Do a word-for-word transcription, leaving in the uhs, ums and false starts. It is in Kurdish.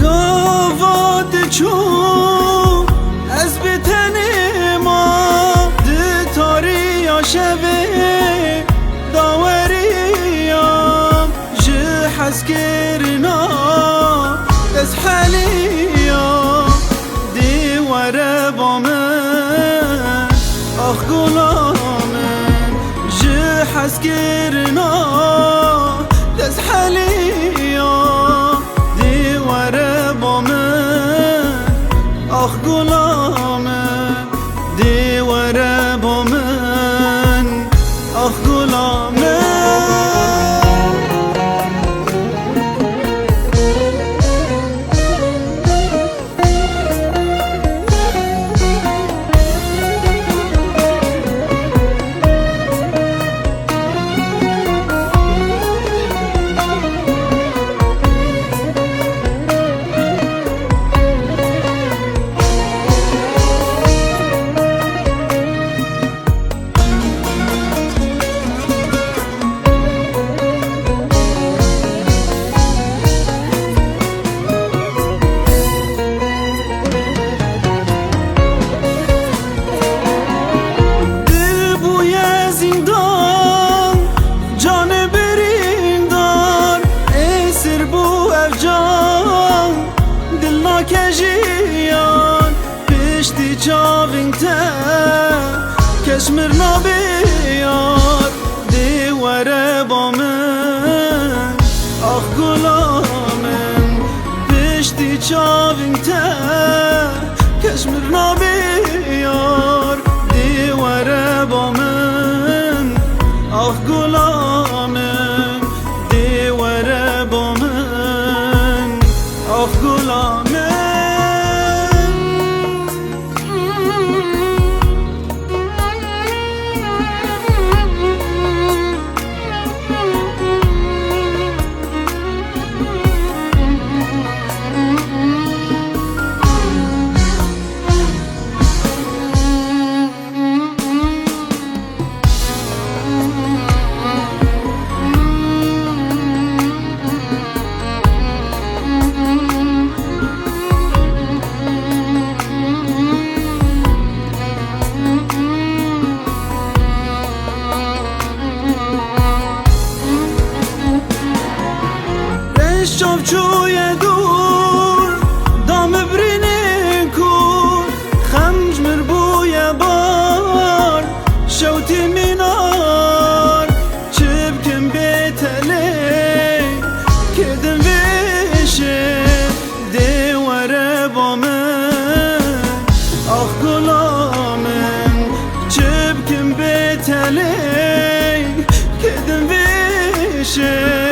Gava diçû ez bi tenê ma, di tariya şevê da weriyam, ji hezkirina dest heliya, dê were ba min, ax gula min, ji hezkirina dest heliya, dê were ba min, ax gula min, dê were ba min, ax gula min. Dil bûye zîndan, canê birîndar, êsir bû ev can, dil nake jiyan, piştî çavên te kes mir nabe yar, dê were ba min, ax gula min, piştî çavên te kes mir nabe yar, dê were ba min, ax gula min, dê were ba min, ax gula min. Reş çav çûye dûr, da min birînên kûr, xem ji mir bûye bar, şewtî mînar, çi bikim bê telê, kedim vê êşê, dê were ba min, ax gula min, çi bikim bê telê, kedim vê êşê,